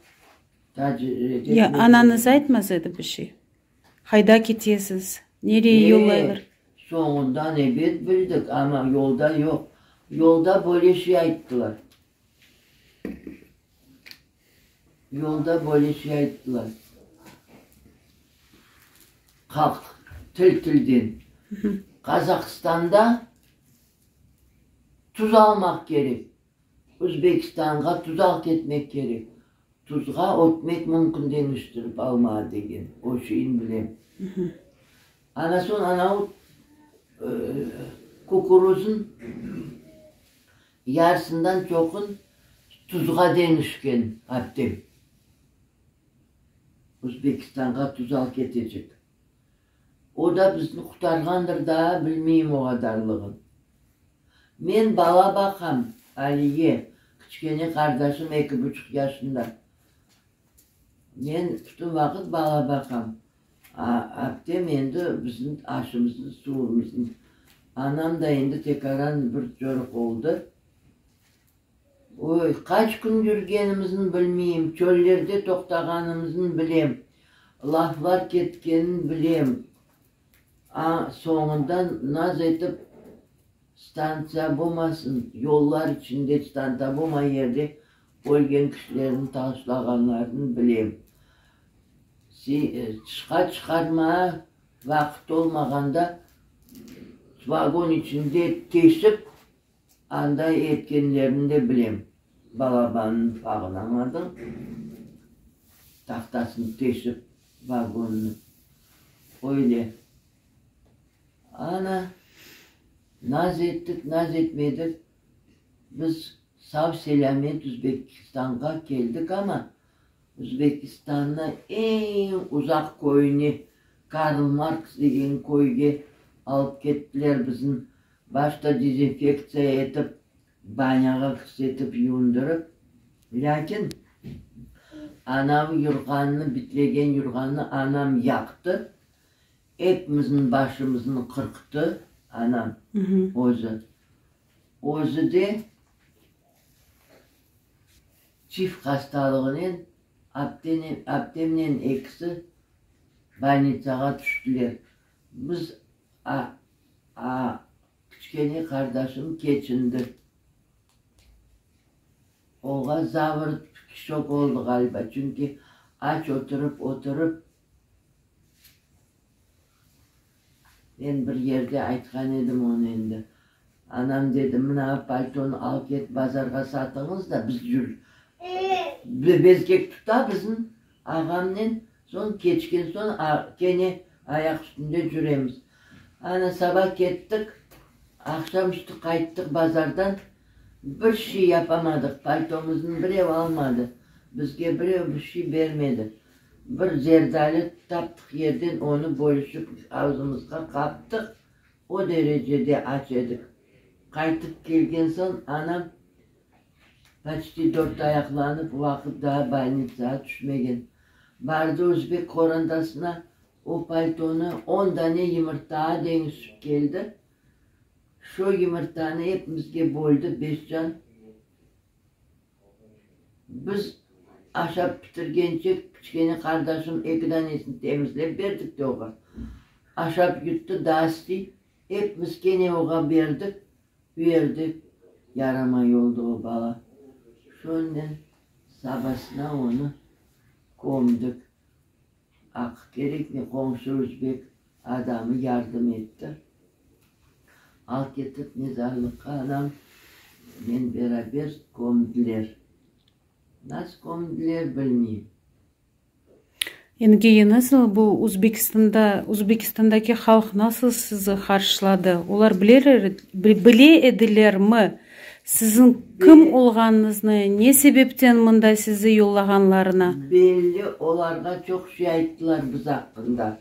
taciret Ya etmedim. anañız aytmaz edi bir şey? Qayda ketesiz, nereye yollaylar? E, soñundan ebet bildik, amma yolda yoq. Yolda böyle şey ayttılar. Yolda böyle şey ayttılar. Halq til-tilden. Qazahstanda tuz almaq kerek, Özbekistanğa tuz alıp ketmek kerek. Tuzğa ötmek mümkün deñiştirip almağa degen, o şeyni bilem. Ana soñ anavı kukuruzın yarısından çoqun tuzğa deñişken aptem. Özbekistanğa tuz alıp ketecek. O da bizni qurtarğandır daa, bilmeyim o qadarlığın. Men bala baqam, Aliye, kiçkene qardaşım eki buçuq yaşında. Men bütün vaqıt bala baqam. A, aptem endi bizim aşımıznı, suvumıznı. Anam da endi tekaran bir coruq oldı. Oy, qaç kün yürgenimizni bilmeyim, çöllerde toqtağanımıznı bilem, laflar ketkenini bilem. A, soñundan naz etip, stantsiya bolmasın, yollar içinde stantsiya bolmay yerde ölgen kişilerni taşlağanlarını bilem. Tışqa çıqarmağa vaqıt olmağanda, vagon içinde teşip, Anday etkenlerini de bilem, balabannıñ fağını añladıñ, tahtasını teşip vagonnı. Öyle. Ana, naz ettik, naz etmedik, biz sav-selâmet Üzbekistanğa keldik amma, Üzbekistannıñ eñ uzaq köyüne, Karl Marks degen köyge alıp kettiler bizni. Başta dezinfektsiya etip, banyağa kirsetip yuvundırıp, lâkin anam yurğannı, bitlegen yurğannı anam yaqtı, epimizniñ başımıznı qırqtı anam özü. Özü de tif hastalığınen aptemnen ekisi bolnitsağa tüştiler. Biz A, a, kiçkene qardaşım keçindi. Oğa zavr kişok oldı ğaliba, çünki aç oturıp, oturıp, men bir yerde aytqan edim onı endi. Anam dedi, Mına paltonı al ket bazarğa satıñız da, biz cür. Bezgek tuta bizni ağamnen, soñ keçken soñ kene ayaq üstünde cüremiz. Ana saba kettik, aqşam üstü qayttıq bazardan, bir şey yapamadıq, paltomıznı birev almadı, bizge birev bir şey bermedi. Bir zerdali taptıq yerden, onı bölüşip ağzımızğa qaptıq, o derecede aç edik. Qaytıp kelgen soñ anam Poçti dörtayaqlanıp, vaqıt daa bolnitsağa tüşmegen. Bardı özbek qorantasına, o paltonı on dane yımırtağa deñişip keldi. Şo yımırtanı epimizge böldi, beş can. Biz aşap bitirgence, kiçkene qardaşım eki danesini temizlep berdik de oğa. Aşap yuttı, daa istiy, epimiz kene oğa berdik. Berdi, yaramay oldı o bala. Şonen sabasına onı kömdik. Aq kerekmey, qomşu özbek adamı yardım etti. Al ketip mezarlıqqa anam men beraber kömdiler. Nasıl kömdiler bilmeyim. Yengeye, nasıl bu Uzbekistanda, Uzbekistandaki halq nasıl sizi qarşıladı? Olar bileler, bile edilermi siziñ kim olğanıñıznı, ne sebepten mında sizi yollağanlarını? Belli, olarğa çoq şey ayttılar biz aqqında.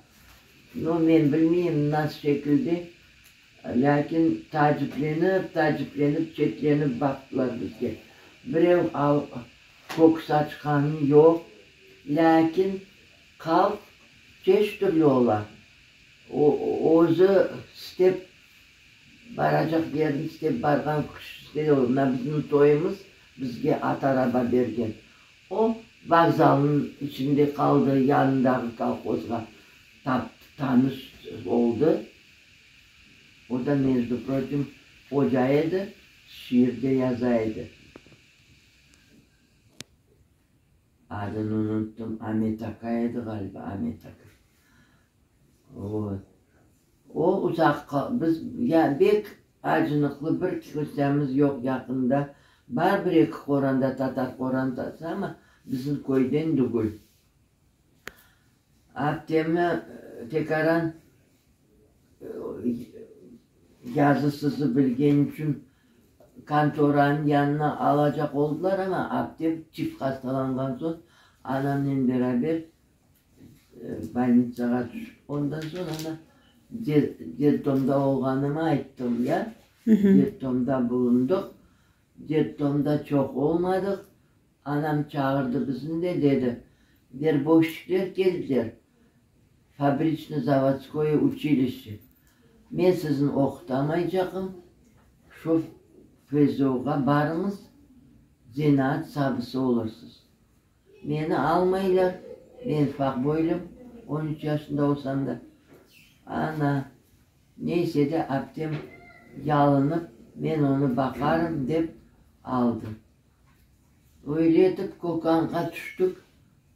No, men bilmeyim nasıl şekilde, lâkin taaciplenip, taaciplenip, çetlenip baqtılar bizge. Birev al, Köks açqanı yoq, lâkin halq çeşit türlü ola. O, özü istep baracaq yerini istep barğan kişi de ola. Mına bizim toyumız bizge at araba bergen. O, vokzalnıñ içinde qaldı, yanındaki kolhozğa taptı, tanış oldı. O da, mejdu proçim, oca edi, şiir de yaza edi. Adını unuttım, Amet aka edi ğaliba, Amet aka. Vot. O uzaqqa, biz ya bek acınıqlı bir kimsemiz yoq yaqında. Bar bir-eki qoranta, tatar qorantası, amma bizim köyden tügül. Aptemi tekaran yazı-sızı bilgeni içün kontoranıñ yanına alacaq oldılar, amma aptem tif hastalanğan soñ anamnen beraber bolnitsağa tüşip, ondan soñ ana detdomda olğanımı ayttım ya, detdomda bulundıq, detdomda çoq olmadıq, Anam çağırdı bizni de, dedi, Verboşçikler keldiler, fabriçno-zavodskoye uçilişçe. Men sizni oqutamaycaqım, şu FZO-ğa barıñız, zenaat sabısı olursız. Meni almaylar, men ufaq boylum, on üç yaşında olsam da. Ana, neyse de, aptem yalınıp, men onı baqarım, dep aldı. Öyle etip Kokanğa tüştik,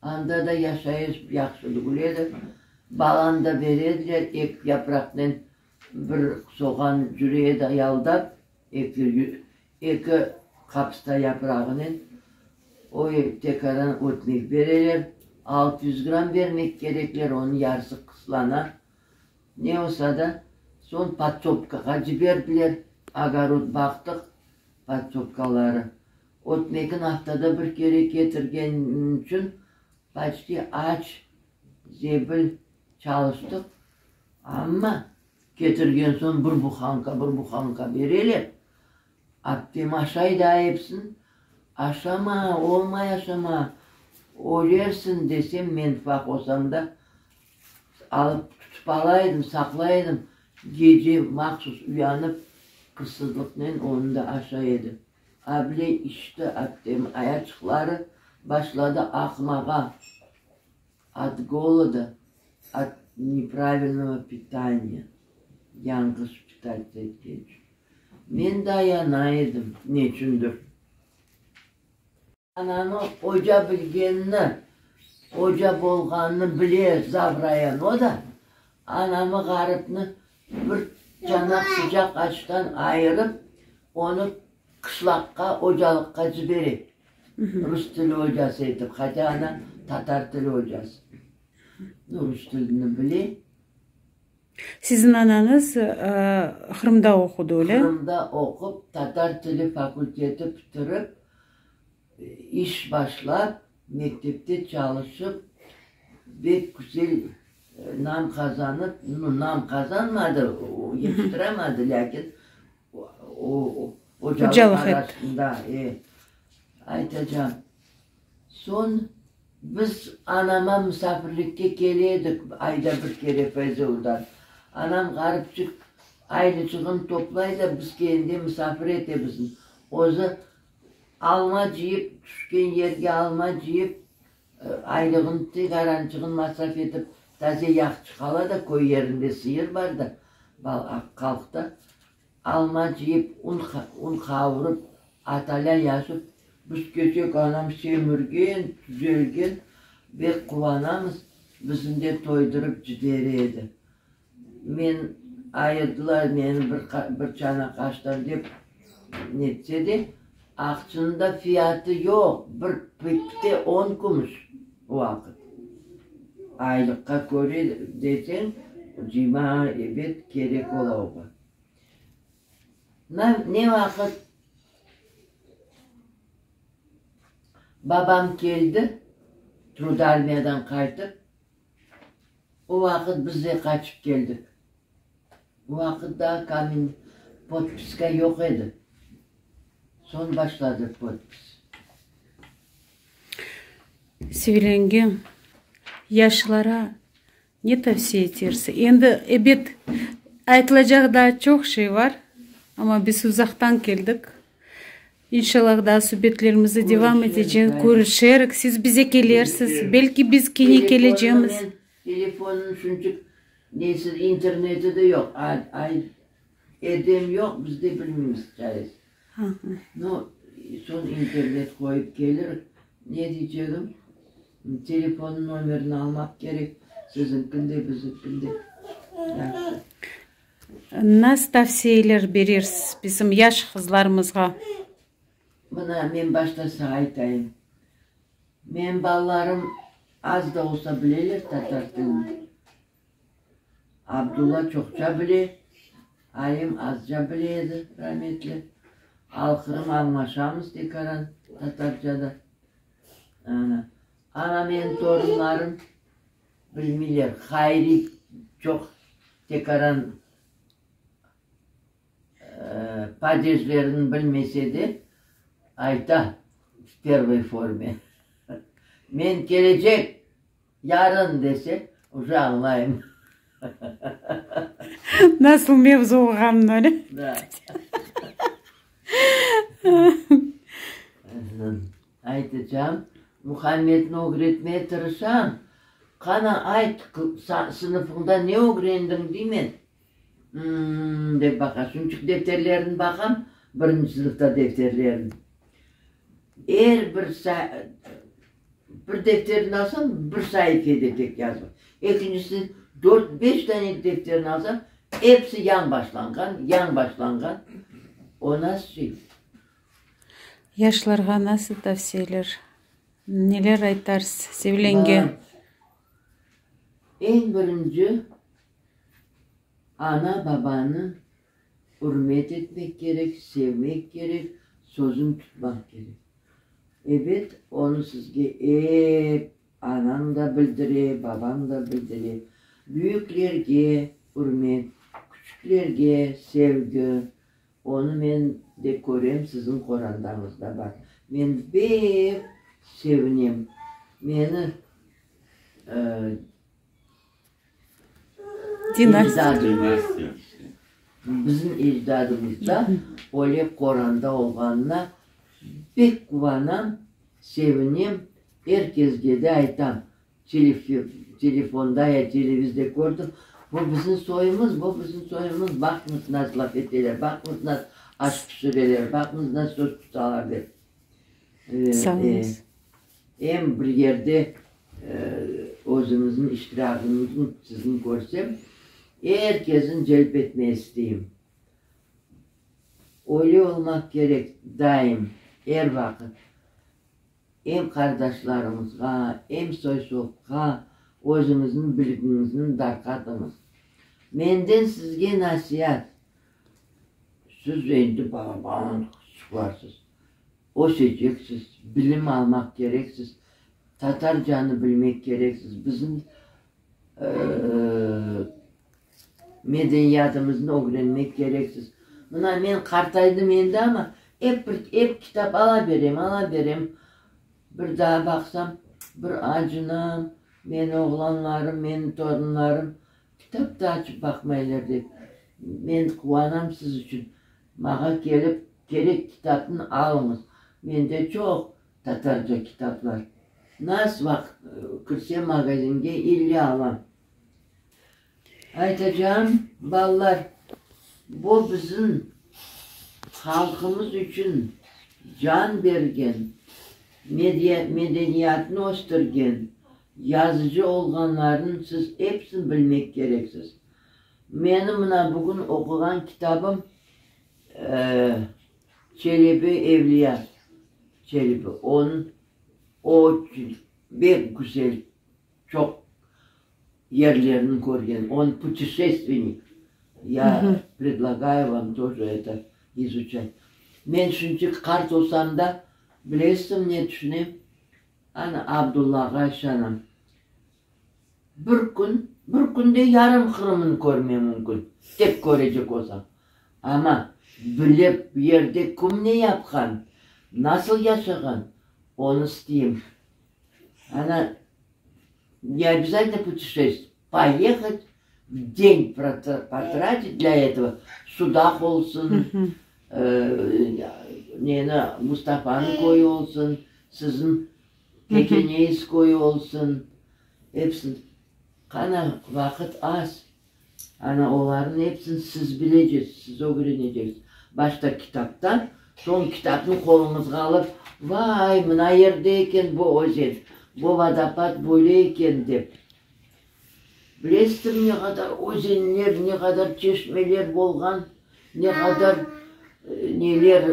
anda da yaşayış yahşı tügül edi. Balanı da bere ediler, eki yapraqnen bir soğan cüre edi yaldap, eki eki qapısta yaprağınen. O tekaran ötmek bereler, 600 gramm bermek kerekler, onıñ yarısı qıslana. Ne olsa da, soñ podsobkağa ciberdiler, ogorod baqtıq, Podsobkaları. Ötmegin aftada bir kere ketirgen içün poçti aç, zebil çalıştıq. Amma ketirgen soñ bir buhanka, bir buhanka bereler. Aptem aşay da epsin. Aşama, olmay aşama, ölersiñ desem, men ufaq olsam da, Alıp tutıp ala edim, saqlay edim. Gece mahsus uyanıp, qırsızlıqnen onı da aşay edim. Able içti, aptem ayaçıqları başladı aqmağa, ot goloda, ot nepravilnogo pitaniya, yañğış pitat etken içün. Men dayana edim, neçündir. Anamı oca bilgenini, oca bolğanını bile zavrayan o da, anamı ğaripni bir çanaq sıcaq aştan ayırıp. Onı qışlaqqa ocalıqqa cibere, rus tili ocası etip, hatâ ana tatar tili ocası. Nu, rus tilini bile. Siziñ anañız Qırımda oqudı, öyle? Qırımda oqup, tatar tili fakulteti bitirip, iş başlap, mektepte çalışıp, bek güzel nam qazanıp, nu, nam qazanmadı, yetiştiramadı, lâkin o, ocalıq arasında, e, aytacam. Soñ biz anama musafirlikke kele edik ayda bir kere FZU-dan. Anam ğaripçik aylıcığını toplay da biz kelgende musafir ete bizni. Özü alma cıyıp, tüşken yerge alma cıyıp, aylığını tek arançığını masraf etip, taze yağ çıqala da, köy yerinde sıyır bar da, qalqta. Alma cıyıp, un un qavurıp, atalâ yazıp, biz kelsek, anam semirgen, tüzelgen, bek quvanamız, bizni de toydurıp cibere edi. Men, ayırdılar meni bir bir çanaq aştan dep netse de, aqçınıñ da fiyatı yoq, bir pite on kümüş o vaqıt. Aylıqqa köre deseñ, cıyma, ebet, kerek ola oğa. Ne vaqıt babam keldi, trudarmiyadan qaytıp, o vaqıt biz de qaçıp keldik. O vaqıt daa kamin, podpiska yoq edi. Soñ başladı podpis. Sevilenge, yaşlara Ne tavsiye etersiz? Endi, ebet, aytılacaq daa çoq şey bar, amma biz uzaqtan keldik. İnşallah, daa subetlerimizni devam etecek, körüşerik, siz bize kelersiz, belki biz kene kelecemiz. Telefonnıñ şunçıq nesi, interneti de yoq, Edem yoq, biz de bilmeymiz çaresi. No, soñ internet qoyıp kelir, ne deycegim, telefonnıñ nomerini almaq kerek, siziñkini de, bizimkini de. Yahşı. Nasıl tavsiyeler berersiz bizim yaş qızlarımızğa? Mına, men başta saña aytayım. Menim balalarım az da olsa bileler tatar tilini. Abdulla çoqça bile, Alim azca bile edi, rametli. Al-Qırım añlaşamız tekaran tatarcada. Ana, ana menim torunlarım bilmeyler, Hayri çoq tekaran padejlerini bilmese de, ayta v pervoy forme. Men kelecek Yarın dese, uje añlayım. Nasıl mevzu olğanını, öyle? Da. Aytacağım, Muhammedni ögretmeye tırışam. Qana, ayt, sınıfıñda ne ögrendiñ, deymen. Mm, dep baqa. Şunçıq defterlerini baqam, birinci sınıfta defterlerini. Er bir Bir defterini alsañ, bir saifede tek yazılı. Ekincisi, dört, beş dane defterini alsañ, episi yañ başlanğan, yañ başlanğan. O nasıl şey? Yaşlarğa nasıl tavsiyeler, neler aytarsız, Sevil yenge? Eñ birinci, ana-babanı ürmet etmek kerek, sevmek kerek, sözün tutmaq kerek. Ebet, onı sizge ep anañ da bildire, babañ da bildire. Büyüklerge ürmet, küçüklerge sevgi, onı men de körem, siziñ qorantañızda bar. Men pek sevinem. Meni Dinasti. Bizim ecdadımızda öyle qoranta olğanına pek quvanam, sevinem, er kezge de aytam, telefonda ya televizde kördim, bu bizim soyumız, bu bizim soyumız, baqıñız nasıl laf eteler, baqıñız nasıl aş pişireler, baqıñız nasıl söz tutalar dep. Sağ oluñız. Em bir yerde özümizniñ iştiragımıznı siziñ körsem, er kesin celp etmeye isteyim. Öyle olmaq kerek daim, er vaqıt. Em qardaşlarıñızğa, em soy-sopqa özüñizniñ bilgiñizni darqatıñız. Menden sizge nasiat, siz endi balaban qızçıqlarsız, öseceksiz, bilim almaq kereksiz, tatarcanı bilmek kereksiz, bizim medeniyatımıznı ögrenmek kereksiz. Mına men qartaydım endi amma, ep bir, ep kitap ala berem, ala berem. Bir daa baqsam, bir acınam, meni oğlanlarım, meni torunlarım kitap da açıp baqmaylar dep. Men quvanam siz içün. Mağa kelip, kerek kitapnı alıñız. Mende çoq tatarca kitaplar. Nas vaqıt kirsem magazinge ille alam. Aytacağım, ballar, bu bizim halqımız içün can bergen, medeniyatnı östürgen yazıcı olğanlarnı siz episini bilmek kereksiz. Menim mına bugün oquğan kitabım Çelebi Evliya Çelebi, onıñ o bek güzel çoq yerlerini körgen, on putişestvennik, ya predlagayü vam toje eto izuçat. Men şunçıq qart olsam da, bilesiñ ne tüşünem? Ana Abdullağa işanam. Bir kün, bir künde yarım Qırımnı körme mümkün, tek körecek olsañ. Amma bilip yerde kim ne yapqan, nasıl yaşağan, onı isteyim. Ana, ne obязательно putişestviye, poyehat, den potratit dlâ etого, Sudaq olsun, neni, Mustafanıñ köyü olsun, siziñ Pekeneyiz köyü olsun, episi. Qana, vaqıt az, ana olarnıñ episini siz bileceksiz, siz ögreneceksiz. Başta kitaptan, soñ kitapnı qoluñızğa alıp, vay, mına yerde eken bu özen, bu vodopad böyle eken dep. Bilesizmi, ne qadar özenler, ne qadar çeşmeler bolğan, ne qadar neler,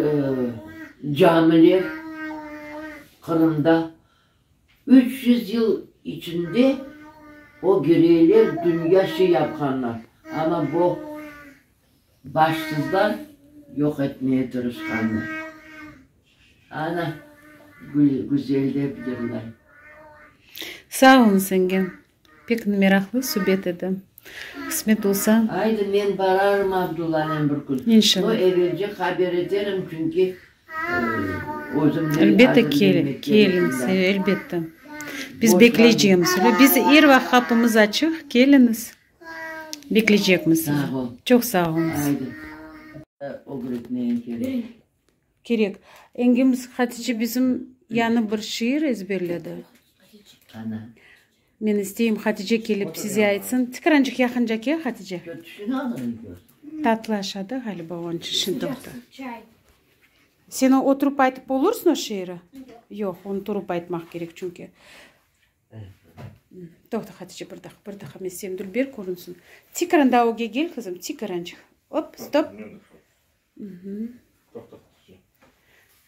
camiler Qırımda. 300 yıl içinde o gireyler dünya şey yapqanlar, amma bu başsızlar yoq etmeye tırışqanlar. Ana, güzel dep yırlay. Sağ oluñız, yenge. Pek meraqlı subet edi. Qısmet olsa. Aydı, men bararım Abdullanen bir kün. İnşallah. No, evelce haber eterim, çünki özüm de Elbette, azırlenmek keliñiz, kerekim da. elbette. Biz bekleycemiz. Biz er vaqıt qapımız açıq, keliñiz. Bekleycekmiz sizni. Sağ ol. Çoq sağ oluñız. Aydı. Ögretmege kerek. Kerek. Engemiz Hatice bizim yañı bir şiir ezberledi. Ana. Men isteyim, Hatice kelip size aytsın. Tikrancıq yaqınca kel, Hatice. Tatlı aşadı, ğaliba, onıñ içün şimdi toqta. Sen oturıp aytıp olursıñ o şiiri? Yoq, onı turıp aytmaq kerek, çünki. Toqta, Hatice, bir daqqa, bir daqqa, men isteyim, dülber körünsin. Tikran daa ögge gel, qızım, tikrancıq. Op, stop.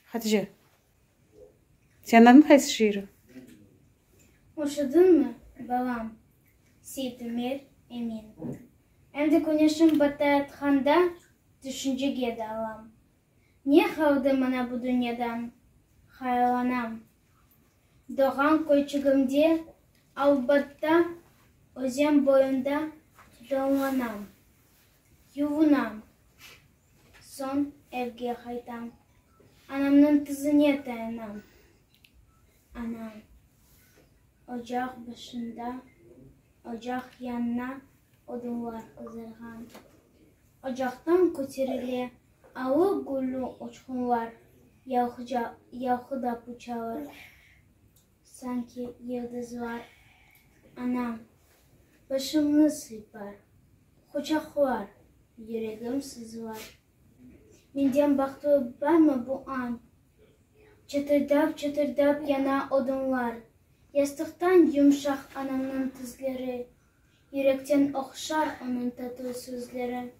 Hatice, sen añladıñ qaysı şiiri? Oşadıñmı, balam? Seytumer Emin. Endi küneşim batayatqanda tüşüncege dalam. Ne qaldı mına bu dünyadan? Hayallanam. Doğğan köyçigimde, Albatta, özen boyunda donlanam. Yuvunam. Soñ evge qaytam. Anamnıñ tizine tayanam. Anam ocaq başında, ocaq yanına odunlar qızdırğan. Ocaqtan köterile alı-güllü uçqunlar yalqıdap uçalar, sanki yıldızlar. Anam başımnı sıypar, quçaqlar, yüregim sızlar. Menden bahtlı barmı bu an? Çıtırdap-çıtırdap yana odunlar, Yastıqtan yumşaq anamnıñ tizleri, Yürekten ohşar onıñ tatlı sözleri.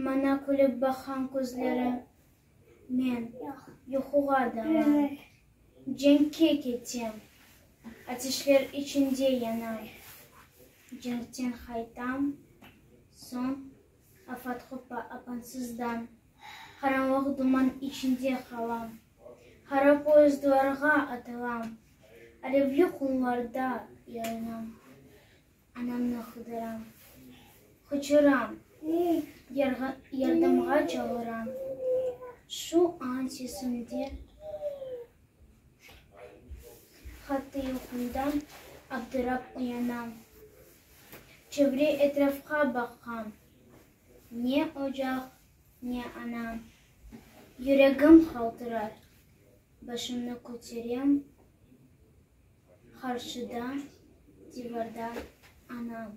Maña külip baqqan közleri. Men yuquğa dalam, cenkke ketem, Ateşler içinde yanam. Cenkten qaytam, soñ afat qopa apansızdan, Qaranlıq duman içinde qalam. Qara poyezdlarğa atılam, Alevli qumlarda yanam. Anamnı qıdıram, qıçıram, yardımğa çağıram. Şu an sesimde qattı yuqumdan abdırap uyanam. Çevre-etrafqa baqam, ne ocaq, ne anam. Yüregim qaltırar, başımnı köterem. Qarşıda, divarda anam.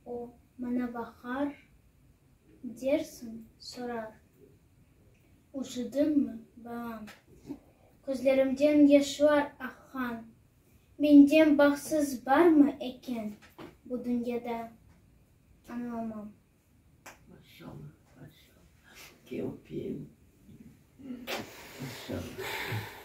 O, maña baqar, dersiñ, sorar, Üşüdiñmi, balam? Közlerimden yaşlar aqqan. Menden bahtsız barmı eken bu dünyada, añlamam. Maşallah, maşallah. Ke öpeyim. Maşallah.